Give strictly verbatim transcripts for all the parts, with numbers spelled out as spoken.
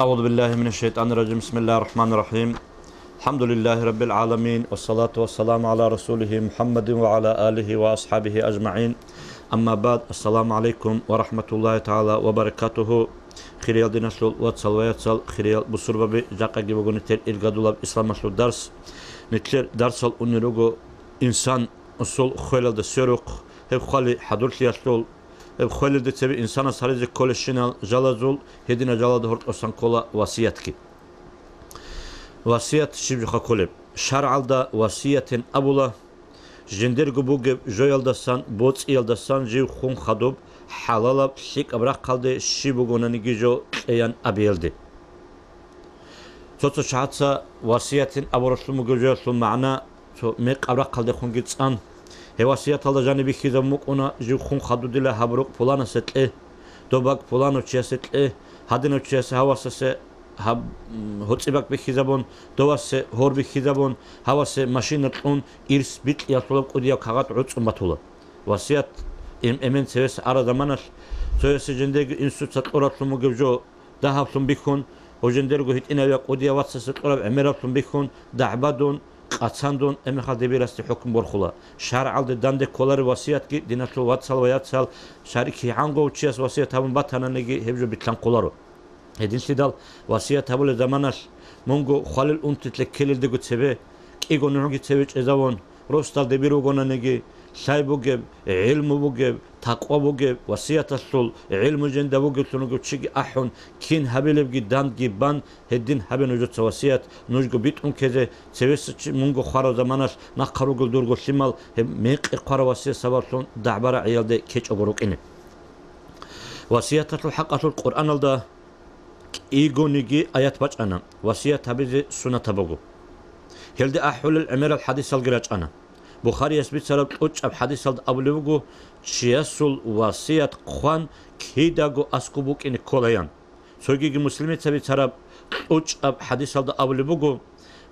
أعوذ بالله من الشيطان الرجيم. بسم الله الرحمن الرحيم. الحمد لله رب العالمين. والصلاة والسلام على رسوله محمد وعلى آله وأصحابه أجمعين. أما بعد. السلام عليكم ورحمة الله تعالى وبركاته. Хириял диналъул вацал ва яцал, хириял бусурбаби, жакъаги буго нилъер иргадулаб исламалъул дарс. Нилъер дарсал унел руго инсан усул хвелалда сверухъ, гьеб хвали хӀадурлъиялъул, гьеб хвелалде цебе инсанас гьаризе кколебщинал жалазул, гьединал жалалда гьоркьосан ккола васиятги. Васият щиб жоха кколеб? ШаргӀалда васиятин абула, жиндирго бугеб жоялдасан, боцӀиялдасан жив хун хадуб, хӀалалаб лъикӀаб рахъалде щиб бугонаниги жо кьеян абиялде. Цо-цо чагӀаца васиятин абуралъун бугеб жоялъул магӀна цо мекъаб рахъалдехунги цӀан. Гьев васияталда жаниб бихьизабун букӀуна, жив хун хадудила, гьаб рукъ пуланасе кье, доб бакӀ пуланав чиясе кье, гьадинав чиясе, гьавасасе гьаб, м, гьоцӀи бакӀ бихьизабун, довасе гьор бихьизабун, гьавасе машина кьун, ирс бикьиялъулаб кӀудияв кагъат гӀуцӀун батула. Васият им-, эмен цевеса араб заманалъ, цоясе жиндирго инсуца кьуралъун бугеб жо дагьаблъун бихьун, гьужиндирго гьитӀинавияв кӀудияв вацасе кьураб гӀемераблъун бихьун, дагӀбадун, къацандун, гьебмехалъ дибирасде хӀукму борхула. ШаргӀалде данде кколареб васиятги, диналъул вацал ва яцал, шаргӀалъ кигӀанго чияс васият гьабун батананиги, гьеб жо билълъанхъуларо. Гьединлъидал васият гьабулеб заманалъ, мунго хвалил унти ккелелдего цебе, кӀиго нугӀги цеве чӀезавун, росдал дибир вугонаниги, лъай бугеб, гӀилму бугеб, такъва бугеб, васияталъул гӀилму жинда бугеблъун вугев чиги ахӀун, кин гьабилебги дандги бан, гьедин гьабе нужеца васият, нужго битӀун ккезе, цевеса чи мунго хварав заманалъ нахъа ругел дурго лъимал гьеб мекъи хъварав васият сабаблъун дагӀба-рагӀиялде ккечӀого рукӀине. Васияталъул хӀакъалъулъ Къуръаналда кӀигониги аят бачӀана, васият гьабизе суннатаб буго. Гьелде ахӀулел гӀемерал хӀадисалги рачӀана. Бухарияс бицараб кьучӀаб хӀадисалда абулеб буго, чиясул васият хъван кидаго аскӀоб букӀине кколаян. Цогиги Муслимица бицараб кьучӀаб хӀадисалда абулеб буго,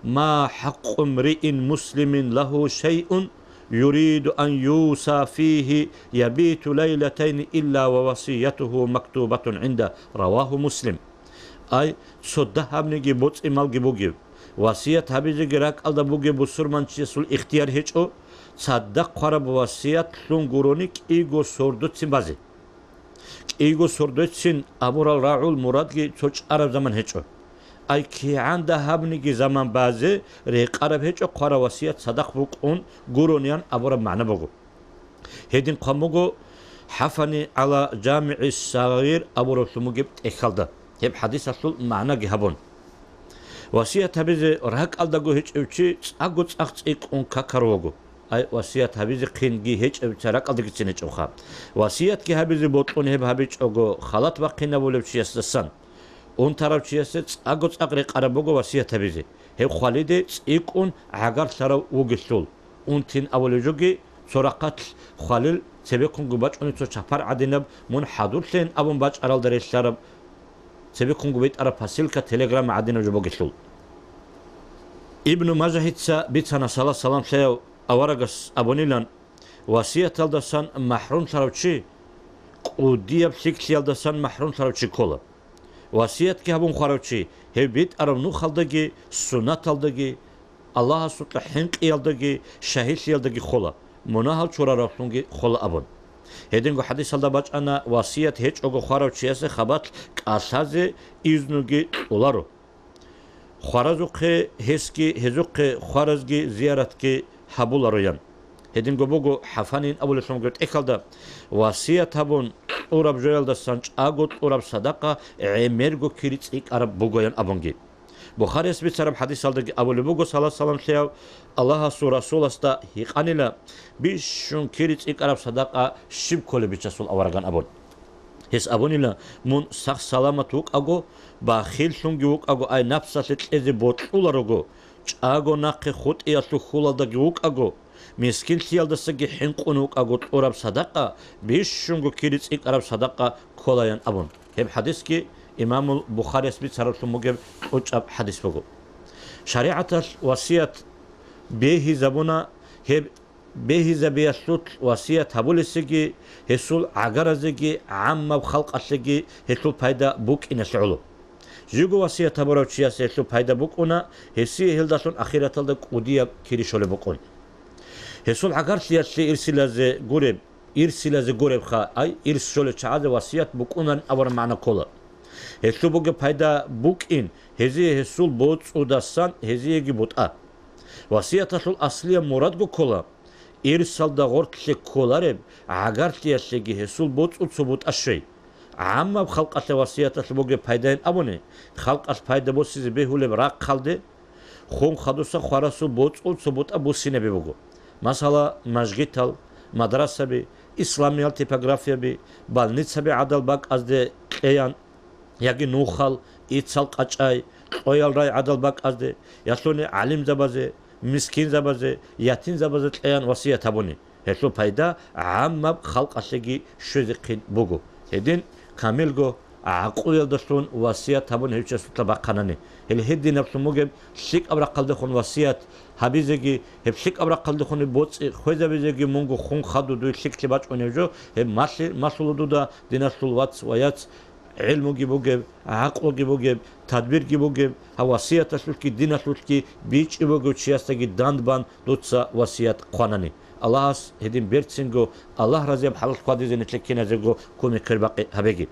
«Ма хӀакъу мриин муслимин лагьу шайъун, юриду ан юса фигьи, ябиту лайлатайни илла ва васиятугьу мактубатун гӀинда», равагьу Муслим. Ай, цо дагьабниги боцӀи-малги бугеб, васият гьабизеги ракӀалда бугеб бусурманчиясул ихтияр гьечӀо, цадахъ хъвараб васият лъун гурони кӀиго сордоцин базе. КӀиго сордоцин абурал рагӀул мурадги цо чӀараб заман гьечӀо. Ай кигӀан дагьабниги заман базе рекъараб гьечӀо хъварав васият цадахъ букӀун гурониян абураб магӀна буго. Гьедин хъван буго ХӀафани гӀала ЖамигӀи Сагъир абураблъун бугеб тӀехьалда, гьеб хӀадисалъул магӀнаги гьабун. Васият гьабизе ракӀалдаго гьечӀев чи цӀакъго цӀакъ цӀикӀкӀун какарав вуго. Ай, васият гьабизе хъинги гьечӀев ца ракӀалдагицин гьечӀевха. Васиятги гьабизе бокьун гьеб гьабичӀого халат бахъинабулев чиясдасан, унтарав чиясе цӀакъго цӀакъ рекъараб буго васият гьабизе, гьеб хвалиде цӀикӀкӀун гӀагарлъарав вугелъул. Унтин абулеб жоги, цо рахъалъ хвалил цебеккунго бачӀунеб цо чапар гӀадинаб, мун хӀадурлъейин абун бачӀаралда релълъараб, цебеккунго битӀараб посылка, телеграмма гӀадинаб жо бугелъул. Ибну Мажагьица бицана, салат-салам лъеяв аварагас абунилан, васияталдасан махӀрумлъарав чи кӀудияб лъикӀлъиялдасан махӀрумлъарав чи ккола. Васиятги гьабун хварав чи, гьев битӀараб нухалдаги, суннаталдаги, Аллагьасукьа хӀинкъиялдаги, шагьидлъиялдаги хола, мунагьал чураравлъунги хола абун. Гьединго хӀадисалда бачӀана, васият гьечӀого хварав чиясе хабалъ кӀалъазе изнуги кьоларо. Хваразухъе гьесги, гьезухъе хваразги зияратги гьабулароян. Гьединго буго ХӀафанин абулелъунго тӀехьалда, васият гьабун кьураб жоялдасан чӀаго кьураб садакъа гӀемерго кири цӀикӀкӀараб бугоян абунги. Бухарияс бицараб хӀадисалдаги абулеб буго, салат-салам лъеяв Аллагьасул Расуласда гьикъанила, бищун кири цӀикӀкӀараб садакъа щиб кколеб бичасул авараган абун. Гьес абунила, мун сах-саламат вукӀаго, бахиллъунги вукӀаго, ай напсалъе кьезе бокьуларого, чӀаго нахъе хутӀиялъул хьулалдаги вукӀаго, мискинлъиялдасаги хӀинкъун вукӀаго кьураб садакъа бищунго кири цӀикӀкӀараб садакъа кколаян абун. Гьеб хӀадисги имамул Бухарияс бицараблъун бугеб кьучӀаб хӀадис буго. ШаригӀаталъ васият бегьизабуна, гьеб бегьизабиялъулъ васият гьабулесеги, гьесул гӀагаразеги, гӀаммаб халкъалъеги гьелъул пайда букӀиналъе гӀоло. Жиго васият гьабурав чиясе гьелъул пайда букӀуна, гьесие гьелдалъун ахираталда кӀудияб кири щолеб букӀун. Гьесул гӀагарлъиялъе ирсилазе гуреб, ирсилазе гуребха, ай, ирс щолел чагӀазе васият букӀунарин абураб магӀна ккола. Гьелъул бугеб пайда букӀин, гьезие гьесул боцӀудасан гьезиеги бутӀа. Васияталъул аслияб мурадго ккола, ирсалда гъоркьлъи кколареб, гӀагарлъиялъеги гьесул боцӀул цо бутӀа щвей. ГӀаммаб халкъалъе васияталъ бугеб пайдайин абуни, халкъалъ пайда босизе бегьулеб рахъалде, хун хадуса хварасул боцӀул цо бутӀа буссинабе буго. Масала, мажгитал, мадрасаби, исламиял типографияби, больницаби гӀадал бакӀазде кьеян, яги нухал, ицал къачӀай, кьоял рай гӀадал бакӀазде, ялъуни гӀалимзабазе, мискинзабазе, ятимзабазе кьеян васият гьабуни. Гьелъул пайда гӀаммаб халкъалъеги щвезехъин буго. Гьедин камилго гӀакълуялдалъун васият гьабун гьев чиясулъа бахъанани. Гьел гьединаблъун бугеб лъикӀаб рахъалдехун васият гьабизеги, гьеб лъикӀаб рахъалдехун боцӀи хвезабизеги мунго хун хадуб дуе лъикӀлъи бачӀунеб жо, гьеб малъи-, малъула дуда диналъул вац ва яц, гӀилмуги бугеб, гӀакълуги бугеб, тадбирги бугеб, гьав васияталъулъги диналъулъги бичӀчӀи бугев чиясдаги дандбан дуца васият хъванани. Аллагьас гьедин берцинго, Аллагь разияб хӀалалъ хьвадизе нилъер киназего кумек-квербакъи гьабеги.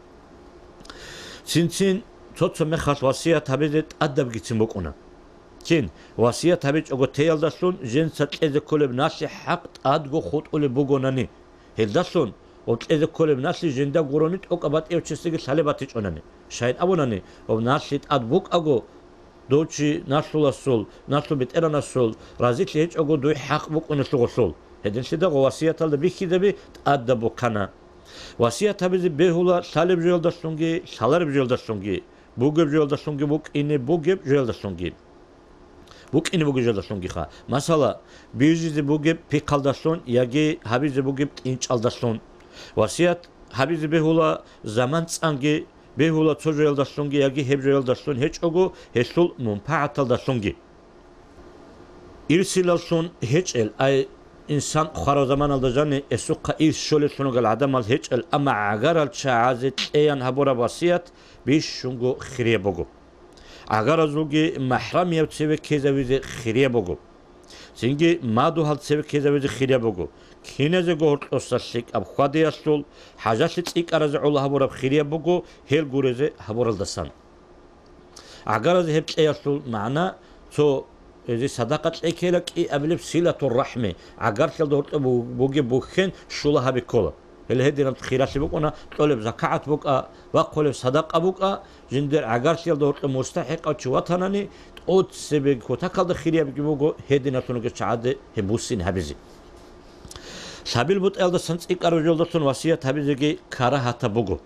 Цин-цин цо-цо мехалъ васият гьабизе тӀадабгицин букӀуна. Кин, васият гьабичӀого теялдалъун жинца кьезе кколеб налъи хӀакъ тӀадго хутӀулеб бугонани, гьелдалъун ва кьезе кколеб налъи жинда гурони тӀокӀаб батӀияв чесиги лъалеб батичӀонани. Щайин абунани, ва налъи тӀад букӀаго, дов чи налъуласул, налъул бетӀеранасул разилъи гьечӀого дуй хӀакъ букӀунелъул гъолъул. Гьединлъидал васияталда бихьизаби тӀадаб букӀана. Васият гьабизе бегьула лъалеб жоялдалъунги, лъалареб жоялдалъунги, бугеб жоялдалъунги, букӀине бугеб жоялдалъунги. БукӀине бугеб жоялдалъунгиха. Масала, бижизе бугеб пихъалдалъун яги гьабизе бугеб тӀинчӀалдалъун. Васият гьабизе бегьула заман цӀанги, бегьула цо жоялдалъунги яги гьеб жоялдалъун гьечӀого, гьелъул мунпагӀаталдалъунги. Ирсилаллъун гьечӀел, ай, инсан хварав заманалда жани эсухъа ирс щолеллъун ругел гӀадамал гьечӀел, амма гӀагарал чагӀазе кьеян гьабураб васият бищунго хирияб буго. ГӀагаразулги махӀрамияв цеве ккезавизе хирияб буго. Цинги мадугьал цеве ккезавизе хирияб буго. Киназего гьоркьоса лъикӀаб хьвадиялъул, хӀажалъи цӀикӀкӀаразе гӀоло гьабураб хирияб буго гьел гурезе гьабуралдасан. ГӀагаразе гьеб кьеялъул магӀна цо, гьезие садакъа кьекела кӀиабилеб силатур рахӀми, гӀагарлъиялда гьоркьоб бу-, бугеб бухьен щула гьаби ккола. Гьеле гьединаб хиралъи букӀуна, кьолеб закагӀат букӀа, бахъулеб садакъа букӀа, жиндир гӀагарлъиялда гьоркьоб мустахӀикъав чи ватанани, тӀоцебеги кутакалда хириябги буго гьединалъунги чагӀаде гьеб буссин гьабизе. Лъабил бутӀаялдасан цӀикӀкӀараб жоялдалъун васият гьабизеги карагьатаб буго.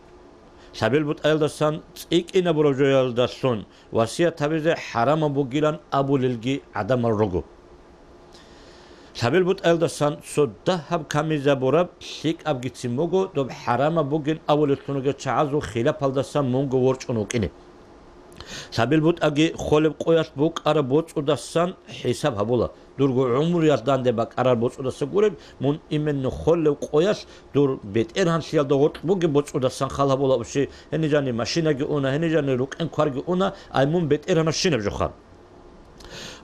Лъабил бутӀаялдасан цӀикӀкӀинабураб жоялдалъун васият гьабизе хӀарамаб бугилан абулелги гӀадамал руго. Лъабил бутӀаялдасан цо дагьаб камизабураб лъикӀабгицин буго, доб хӀарамаб бугин абулеллъунги чагӀазул хилапалдасан мунго ворчӀун вукӀине. Лъабил бутӀаги холеб къоялъ букӀараб боцӀудасан хӀисаб гьабула. Дурго гӀумруялъ данде бакӀарар боцӀудаса гуреб, мун именно холев къоялъ дур бетӀергьанлъиялда гъоркь бугеб боцӀудасан хал гьабула абши, гьенижани машинаги уна, гьенижани рукӀен кварги уна, ай мун бетӀергьанав щинаб жоха.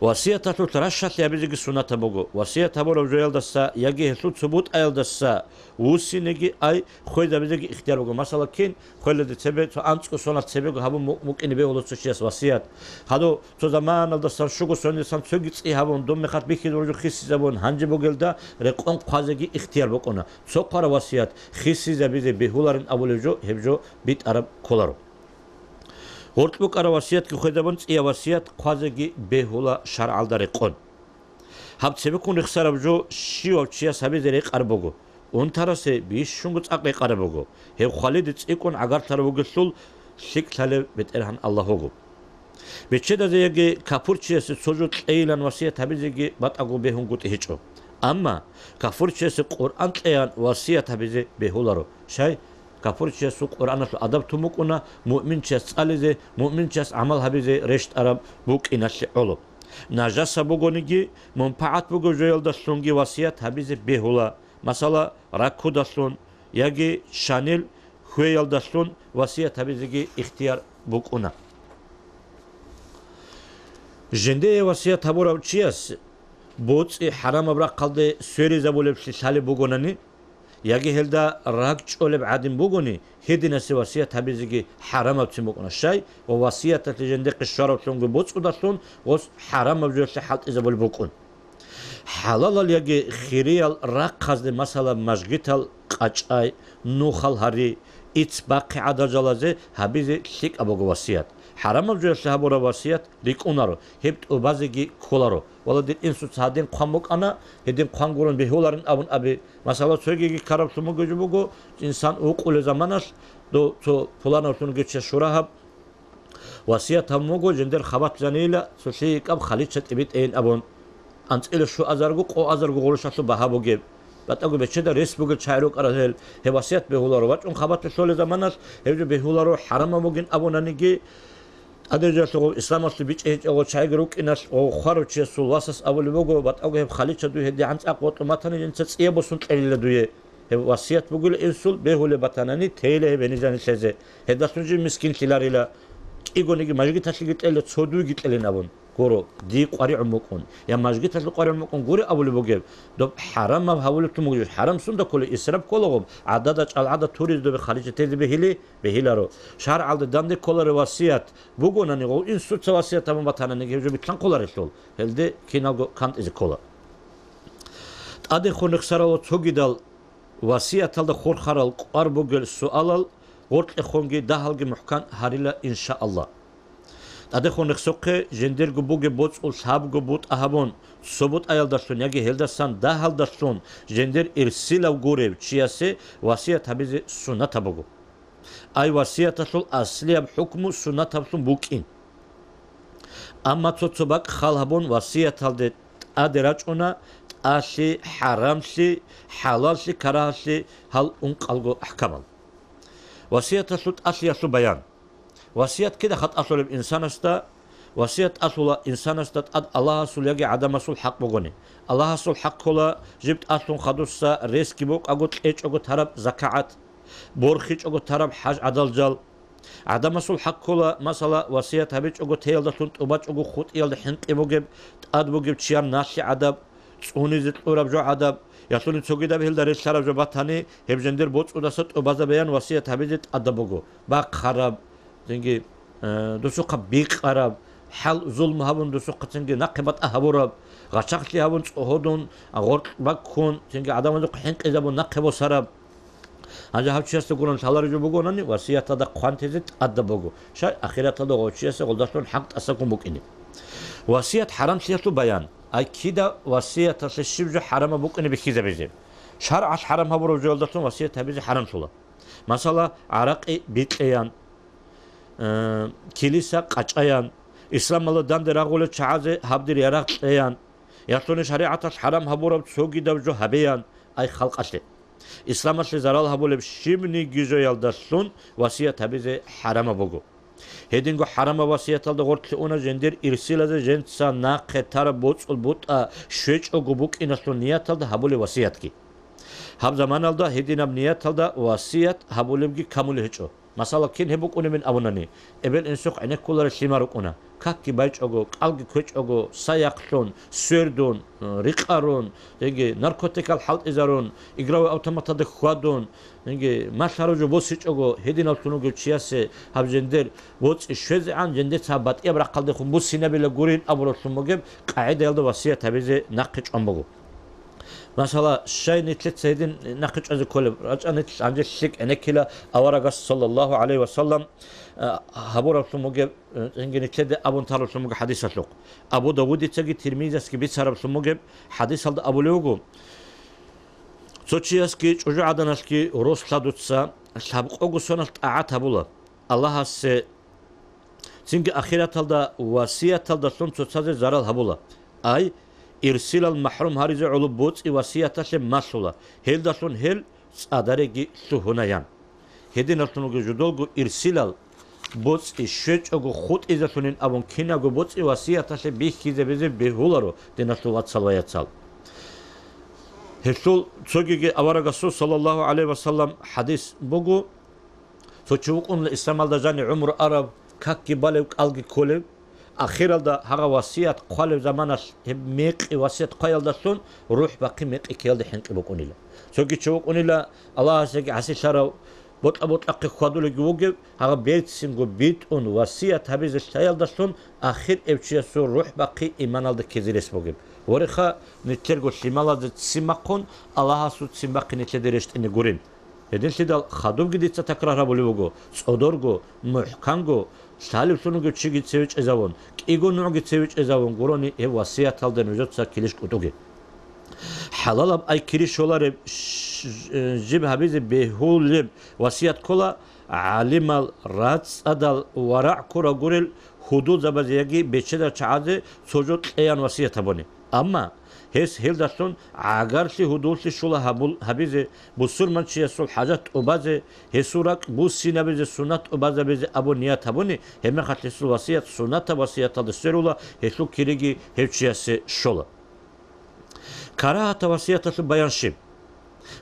Васияталъулъ ращалъи гьабизеги суннатаб буго. Васият гьабураб жоялдаса яги гьелъул цо бутӀаялдаса вуссинеги ай хвезабизеги ихтияр буго. Масала, кин хвелалде цебе цо анцӀго соналъ цебего гьабун му-, мукӀине бегьула цо чияс васият. Гьадо цо заманалдасан щуго соналдасан цоги цӀи гьабун, дун мехалъ бихьизабураб жо хисизабун, гьанже бугелда рекъон хъвазеги ихтияр букӀуна. Цо хъвараб васият хисизабизе бегьуларин абулеб жо, гьеб жо битӀараб кколаро. Гъоркь букӀараб васиятги хвезабун, цӀияб васият хъвазеги бегьула шаргӀалда рекъон. Гьаб цебеккун рехсараб жо щивав чияс гьабизе рекъараб буго, унтарасе бищунго цӀакъ рекъараб буго, гьев хвалиде цӀикӀкӀун гӀагарлъарав вугелъул, лъикӀлъалев БетӀергьан Аллагь вуго. Бечедазе яги капурчиясе цо жо кьейилан васият гьабизеги батӀаго бегьунгутӀи гьечӀо. Амма капурчиясе Къуръан кьеян васият гьабизе бегьуларо. Щай? Капурчиясул Къуръаналъул адаб тун букӀуна муъминчияс цӀализе, муъминчияс гӀамал гьабизе рещтӀараб букӀиналъе гӀоло. Нажаса бугониги, мунпагӀат бугеб жоялдалъунги васият гьабизе бегьула, масала, раккудалъун яги шанил хвеялдалъун васият гьабизеги ихтияр букӀуна. Жиндие васият гьабурав чияс боцӀи хӀарамаб рахъалде сверизабулеблъи лъалеб бугонани, яги гьелда ракӀчӀолеб гӀадин бугони, гьединасе васият гьабизеги хӀарамабцин букӀуна, щай ва васияталъе жиндихъе щваравлъунги боцӀудалъун гъос хӀарамаб жоялъе хӀалтӀизабулеб букӀун. ХӀалалал яги хириял рахъазде, масала, мажгитал къачӀай, нухал гьари, ицц бахъи гӀадал жалазе гьабизе лъикӀаб буго васият. ХӀарамаб жоялъе гьабураб васият рикӀкӀунаро, гьеб тӀубазеги кколаро. Валлагь, дир инсуца гьадин хъван букӀана, гьедин хъван гурун бегьуларин абун аби. Масала, цогиги ккараблъун бугеб жо буго, инсан вукъулел заманалъ, дов цо пуланавлъунги чияс щура гьаб, васият гьабун буго, жиндир хабалъ жанила цо лъикӀаб халича тӀибитӀейин абун, анцӀила щуазарго, къоазарго гъурущалъул багьа бугеб, батӀаго бечеда рес бугел чагӀи рукӀарал гьел, гьеб васият бегьуларо. ВачӀун хабалъе лъолел заманалъ гьеб жо бегьуларо, хӀарамаб бугин абунаниги, тӀадежалъугъав исламалъул бичӀчӀинчӀого чагӀиги рукӀиналъ гъов хварав чиясул васас абулеб буго, батӀаго гьеб халича дуе гьедигӀан цӀакъ ватӀун батани, жинца цӀияб босун кьелила дуе. Гьеб васият бугила инсул, бегьулеб батанани, тейила гьеб гьенизани лъезе. Гьедалъун жив мискинлъиларила. КӀигониги мажгиталъеги кьела, цо дуйги кьелин абун. Гуро, дие къваригӀун букӀун, я мажгиталъе къваригӀун букӀун гури абулеб бугеб, доб хӀарамаб гьавулеб тумугӀ жо. ХӀарам сунда ккола, исраф ккола гъоб, гӀадада чӀалгӀада туризе добе халича тезе бегьили, бегьиларо. ШаргӀалда данде кколарев васият бугонани, гъов инсуца васият гьабун батананиги, гьеб жо билълъанхъуларелъул, гьелде киналго кантӀизе ккола. ТӀадехун рехсарал ва цогидал васияталда хурхарал кӀвар бугел суалал гъоркьехунги дагьалги мухӀкан гьарила, иншааллагь. ТӀадехун рехсухъе, жиндирго бугеб боцӀул лъабго бутӀа гьабун, цо бутӀаялдалъун яги гьелдасан дагьалдалъун жиндир ирсилав гурев чиясе васият гьабизе суннатаб буго. Ай васияталъул аслияб хӀукму суннатаблъун букӀин. Амма цо-цо бакӀ хал гьабун васияталде тӀаде рачӀуна тӀалъи, хӀарамлъи, хӀалаллъи, карагьаллъи гьал ункъалго ахӀкамал. Васияталъул тӀалъиялъул баян. Васият кида хатӀалъулеб инсанасда? Васият тӀалъула инсанасда тӀад Аллагьасул яги гӀадамасул хӀакъ бугони. Аллагьасул хӀакъ ккола жиб тӀалъун хадусса ресги букӀаго кьечӀого тараб закагӀат, борхичӀого тараб хӀаж-гӀадал жал. ГӀадамасул хӀакъ ккола, масала, васият гьабичӀого теялдалъун тӀубачӀого хутӀиялда хӀинкъи бугеб, тӀад бугеб чияр налъи гӀадаб, цӀунизе кьураб жо гӀадаб, ялъуни цогидаб гьелда релълъараб жо батани, гьеб жиндир боцӀудаса тӀубазабеян васият гьабизе тӀадаб буго. Бахъараб, цинги, э, досухъа бикъараб, хӀал-зулм гьабун досухъа цинги нахъе батӀа гьабураб, гъачахълъи гьабун цӀогьодун, гъоркь баккун, цинги гӀадамазухъ хӀинкъизабун нахъе босараб. Гьанже гьав чиясда гурун лъалареб жо бугонани, васияталда хъван тезе тӀадаб буго, щай ахираталда гъов чиясе гъолдалъун хӀакъ тӀасаккун букӀине. Васият хӀарамлъиялъул баян. Ай кида васияталъе щиб жо хӀарамаб букӀине бихьизабизе? ШаргӀалъ хӀарам гьабураб жоялдалъун васият гьабизе хӀарамлъула. Масала, гӀаракъи бикьеян, э, килиса къачӀаян, исламалда данде рагъулел чагӀазе гьаб дир ярагъ кьеян, ялъуни шаригӀаталъ хӀарам гьабураб цогидаб жо гьабеян, ай халкъалъе. Исламалъе зарал гьабулеб щибниги жоялдалъун васият гьабизе хӀарамаб буго. Гьединго хӀарамаб васияталда гъоркье уна жиндир ирсилазе жинца нахъе тараб боцӀул бутӀа щвечӀого букӀиналъул нияталда гьабулеб васиятги. Гьаб заманалда гьединаб нияталда васият гьабулебги камулеб гьечӀо. Масала, кин гьеб букӀунебин абунани, эбел-инсухъ гӀенеккуларел лъимал рукӀуна. Какги байчӀого, кӀалги кквечӀого, саяхълъун, свердун, рикъарун, цинги наркотикал хӀалтӀизарун, игровой автоматалде хьвадун, цинги малъараб жо босичӀого, гьединаллъун вугев чиясе гьаб жиндир боцӀи щвезегӀан, жиндица гьаб батӀияб рахъалдехун буссинабила гурин абураллъун бугеб къагӀидаялда васият гьабизе нахъе чӀван буго. Масала, щай нилъеца гьедин нахъе чӀвазе кколеб? РачӀа нилъ гьанже лъикӀ гӀенеккила аварагас, саллаллагьу гӀалайгьи ва саллам, а, гьабураблъун бугеб, э, цинги нилъеде абун тараблъун буго хӀадисалъухъ. Абу Давудицаги Тирмизиясги бицараблъун бугеб хӀадисалда абулеб буго, цо чиясги чӀужугӀаданалъги рос лъадуца лъабкъого соналъ тӀагӀат гьабула Аллагьасе, цинги ахираталда васияталдалъун цоцазе зарал гьабула. Ай, ирсилал махӀрум гьаризе гӀоло боцӀи васияталъе малъула, гьелдалъун гьел цӀадареги лъугьунаян. Гьединаллъун вуго жудолго ирсилал боцӀи щвечӀого хутӀизелъунин абун кинабго боцӀи васияталъе бихьизабизе бегьуларо, диналъул вацал ва яцал. Гьелъул цогиги аварагасул, саллаллагьу гӀалайгьи ва саллам, хӀадис буго, цо чи вукӀуна исламалда жани гӀумру араб, какги балев, кӀалги кколев, Ахиралда гьагъа васият хъвалеб заманалъ гьеб мекъи васият хъваялдалъун рухӀ бахъи мекъи ккеялде хӀинкъи букӀунила. Цоги чи вукӀунила Аллагьасеги гӀасилъарав, бокьа-бокьахъе хьвадулеги вугев, гьагъа берцинго битӀун васият гьабизе лъаялдалъун ахир эвчиясул рухӀ бахъи иманалда ккезе рес бугеб. Вореха, нилъерго лъималазе ццин бахъун, Аллагьасул ццин бахъи нилъеде рещтӀине гурин. Гьединлъидал хадубги дица такрар гьабулеб буго, цӀодорго, мухӀканго, лъалевлъун вугев чиги цеве чӀезавун, кӀиго нугӀги цеве чӀезавун гурони гьеб васияталда нужеца килищ кӀутӀуге. ХӀалалаб ай кири щолареб, щ-, щ-, жиб гьабизе бегьулеб васият ккола, гӀалимал, рацӀцӀадал, варагӀ ккурав гурел гьудулзабазе яги бечедал чагӀазе цо жо кьеян васият гьабуни. Амма гьес гьелдалъун гӀагарлъи гьудуллъи щула гьабул-, гьабизе, бусурманчиясул хӀажат тӀубазе, гьесул ракӀ буссинабизе, суннат тӀубазабизе абун ният гьабуни, гьебмехалъ гьесул васият суннатаб васияталде сверула, гьелъул кириги гьев чиясе щола. Карагьатаб васияталъул баян щиб?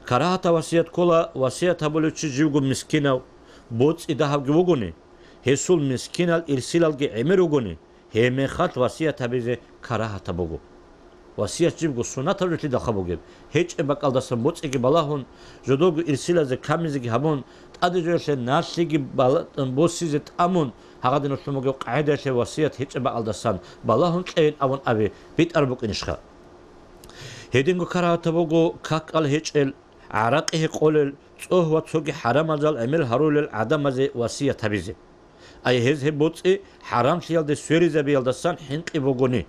Карагьатаб васият ккола, васият гьабулев чи живго мискинав, боцӀи дагьабги вугони, гьесул мискинал ирсилалги гӀемер ругони, гьебмехалъ васият гьабизе карагьатаб буго. Васият жибго суннатаб жолъидалха бугеб, гьечӀеб бакӀалдасан боцӀиги балагьун, жодорго ирсилазе камизеги гьабун, тӀаде жоялъе налъиги бала-, босизе тӀамун, гьагъадиналъун бугеб къагӀидаялъе васият гьечӀеб бакӀалдасан балагьун кьейин абун абе битӀараб букӀинищха? Гьединго карагьатаб буго какал гьечӀел, гӀаракъи гьекъолел, цӀогь ва цоги хӀарамазал гӀемер гьарулел гӀадамазе васият гьабизе. Ай гьез гьеб боцӀи хӀарамлъиялде сверизабиялдасан хӀинкъи бугони.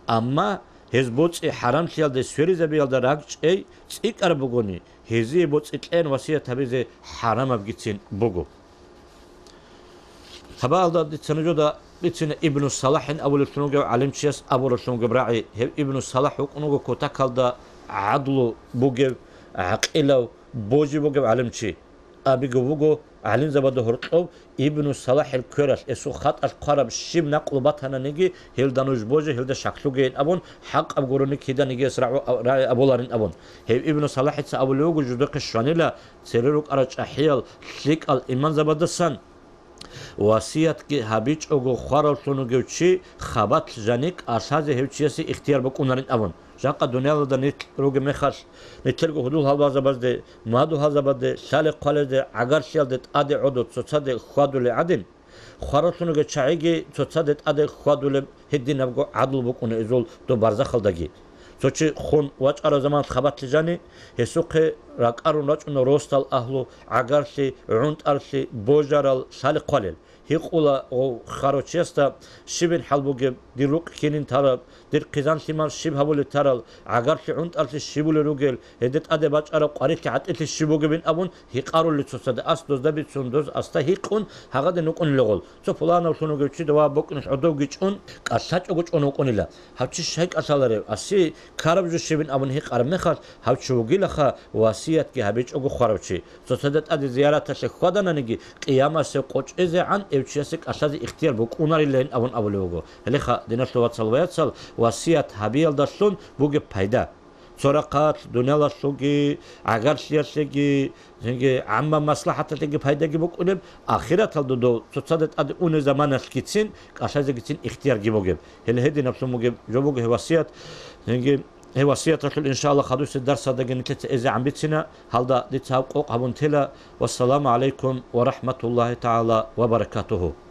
Амма гьез боцӀи хӀарамлъиялде сверизабиялда ракӀчӀей цӀикӀкӀараб бугони, гьезие боцӀи кьен васият гьабизе хӀарамабгицин буго. Гьабаалда дица нужеда бицина Ибну СалахӀин абулевлъун вугев гӀалимчияс абуралъун вугеб рагӀи. Гьев Ибну СалахӀ вукӀун вуго кутакалда гӀадлу бугев, гӀакъилав, божи бугев гӀалимчи. Абиго вуго гӀалимзабада гьоркьов Ибну СалахӀил квералъ, гьесул хатӀалъ хъвараб щиб накълу батананиги, гьелда нуж боже, гьелда щаклъугейин абун, хӀакъаб гурони киданиги гьес рагӀу-, рагӀи абуларин абун. Гьев Ибну СалахӀица абулев вуго жудухъе щванила цере рукӀарал чӀахӀиял лъикӀал иманзабадасан. Васиятги гьабичӀого хваравлъун вугев чи хабалъ жани кӀалъазе гьев чиясе ихтияр букӀунарин абун. Жакъа дуниялалда нилъ ругеб мехалъ, нилъерго гьудул-гьалбазабазде, мадугьалзабазде, лъали-хъвалезде, гӀагарлъиялде тӀаде гӀодо цоцаде хьвадулел гӀадин, хваравлъун вугев чагӀиги цоцаде тӀаде хьвадулеб гьединабго гӀадлу букӀуна изул доб барзахалдаги. Цо чи хун вачӀараб заманалъ хабалъ жани, гьесухъе ракӀарун рачӀуна росдал агьлу, гӀагарлъи, гӀунтӀарлъи, божарал, лъали-хъвалел. Гьикъула гъов хварав чиясда щибин хӀал бугеб, дир рукъ кинин тараб, дир хъизан-лъимал щиб гьабулеб тарал, гӀагарлъи-гӀунтӀарлъи щибулел ругел, гьелде тӀаде бачӀараб къварилъи-гӀатӀилъи щиб бугебин абун гьикъарулел цоцаде, ас дозда бицун, доз асда гьикъун, гьагъадин вукӀунила гъол. Цо пуланавлъун вугев чи дова букӀиналъ гӀодовги чӀун, кӀалъачӀого чӀун вукӀунила. Гьав чи щай кӀалъаларев? Аси ккараб жо щибин абун гьикъараб мехалъ, гьав чи вугилаха васиятги гьабичӀого хварав чи. Цоцазда тӀаде зияраталъе хьвадананиги, къиямасеб къо чӀезегӀан эв чиясе кӀалъазе ихтияр букӀунарилан абун абулев вуго. Гьелеха, диналъул вацал ва яцал, васият гьабиялдалъун бугеб пайда. Цо рахъалъ дуниялалъулги, гӀагарлъиялъеги, цинги гӀамма маслахӀаталъеги пайдаги букӀунеб, ахираталда дов цоцазда тӀаде унеб заманалъгицин, кӀалъазегицин ихтиярги бугеб. Гьеле гьединаблъун бугеб жо буго гьеб васият. Цинги Гьеб васияталъул, иншааллагь, хадусеб дарсалдаги нилъеца эзегӀан бицина, гьалда дица гьаб къокъ гьабун тела. Вассаламу гӀалайкум ва рахӀматуллагьи тагӀала ва баракатугьу.